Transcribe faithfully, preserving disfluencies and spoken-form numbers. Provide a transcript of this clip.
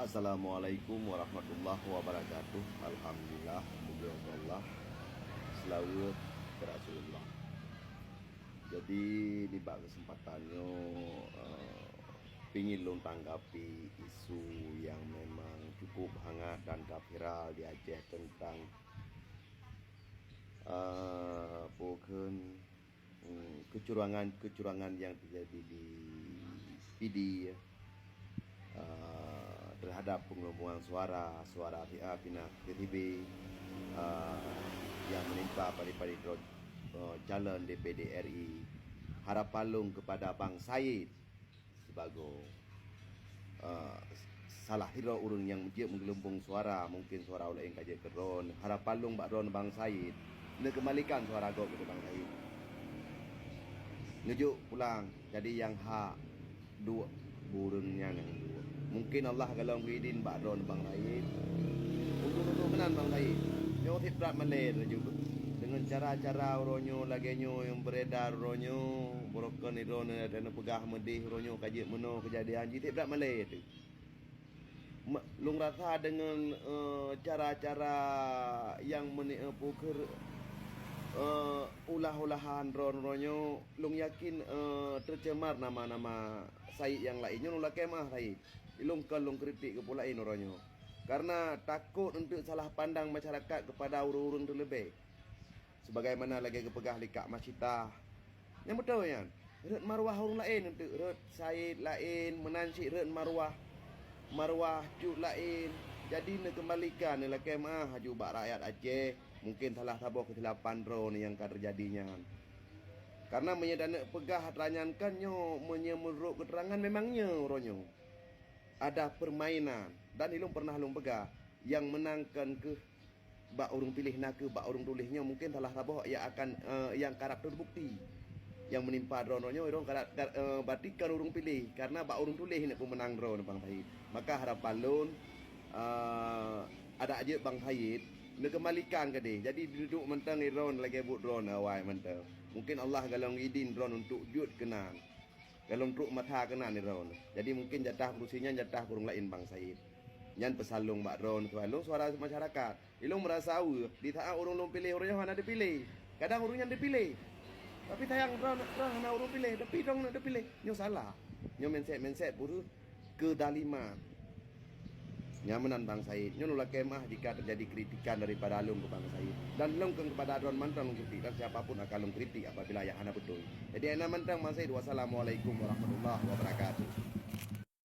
Assalamualaikum warahmatullahi wabarakatuh. Alhamdulillah, pujoe keu Allah. Seulaweuet keu Rasulullah. Jadi, nibak keuseumpatan nyoe, eh, pingin lôn tanggapi isu nyang memang cukup hangat dan ka viral di Aceh teuntang, eh, peue kheun, hmm, kecurangan-kecurangan nyang teujadi di Pidie, ya. Ah, terhadap pengelompokan suara, suara si A pinah si B, ah, nyang menimpa padé-padé droe, eh, calon D P D R I. Harapan lôn kepada Bang Said sibagoe, eh, salah sidroe ureuëng nyang jeuet meugeulumbong suara, mungken suara ureuëng laén ka jeuet keu droe. Harapan lôn bak droe Bang Said, neukeumbalikan suara gob keu Bang Said. Neujok pulang jadi nyang hak duek ureuëng nyan nyang duek. Mungken Allah galom geuidin bak droe Bang Said. Untuk-untuk meunan Bang Said. Nyoe sit brat malée laju. Deungon cara-cara uroe nyoe lagée nyoe nyang beredar uroe nyoe, beurokon droe dan peugah meudeh uroe nyoe ka jeuet meunoe keujadian jih sit brat malée teuh. Me-, lôn rasa deungon, eh, cara-cara nyang meuni-, eh, peue kheun, eh, ulah-ulahan droe-droe nyoe, lôn yakin, eh, teucemar nama-nama Said nyang laén nyoe lôn lakée meu'ah Said. Ilôn kon lôn kritik keu peue laén uroe nyoe. Karena takot eunteuk salah pandang masyarakat keupada ureuëng-ureuëng teuleubeh. Sebagaimana lagée geupeugah lé Kak Masita. Nyang beutôi nyan. Rhot maruah ureuëng laén eunteuk, rhot Said laén, meunan cit rhot maruah, maruah Cut laén. Jadi neukeumbalikan neulakée meu'ah laju bak rakyat Aceh, mungken salah saboh keusilapan droe nyang ka teujadi nyan. Karena meunyoe taneuk peugah atra nyan kan nyoe, meunyoe meunurot keuterangan memang nyoe uroe nyoe. Ada permainan dan ilôn pernah lôn peugah, nyang meunang kon keuh bak ureuëng piléh na kheueh bak ureuëng tuléh nyoe mungken salah saboh nyang akan, eh, nyang karab teubukti. Nyang meunimpa droeneuh nyoe, droeneuh karab, kar-, eh, berarti kon ureuëng piléh, karena bak ureuëng tuléh neuk peumeunang droeneuh Bang Said. Maka harapan lôn, eh, adak jeuet Bang Said neukeumbalikan keudeh. Jadi duek mantong droeneuh lagée buet droeneuh awai mantong. Mungken Allah galom idin droeneuh untuk jeuet keunan. Galom trok mata keunan droeneuh. Jadi mungken jatah kursi nyan jatah ureuëng laén Bang Said. Nyan peusan lôn bak droeneuh, tuan lôn suara masyarakat. Ilôn meurasa aweueh, di saat ureuëng lôn piléh uroe nyoe hana teupiléh. Kadang ureuëng nyan teupiléh. Tapi sayang droeneuh, droeneuh hana ureuëng piléh, tapi droeneuh teupiléh. Nyoe salah. Nyoe mindset-mindset peue kheun, keudaliman. Nyang meunan Bang Said, nyoe lôn lakée meu'ah jika teujadi kritikan daripada lôn keu Bang Said. Dan lôn kon keupada droeneuh mantong lôn kritik dan siapa pun akan lôn kritik apabila nyang hana beutôi. Jadi, hana mantong Bang Said, wassalamualaikum warahmatullahi wabarakatuh.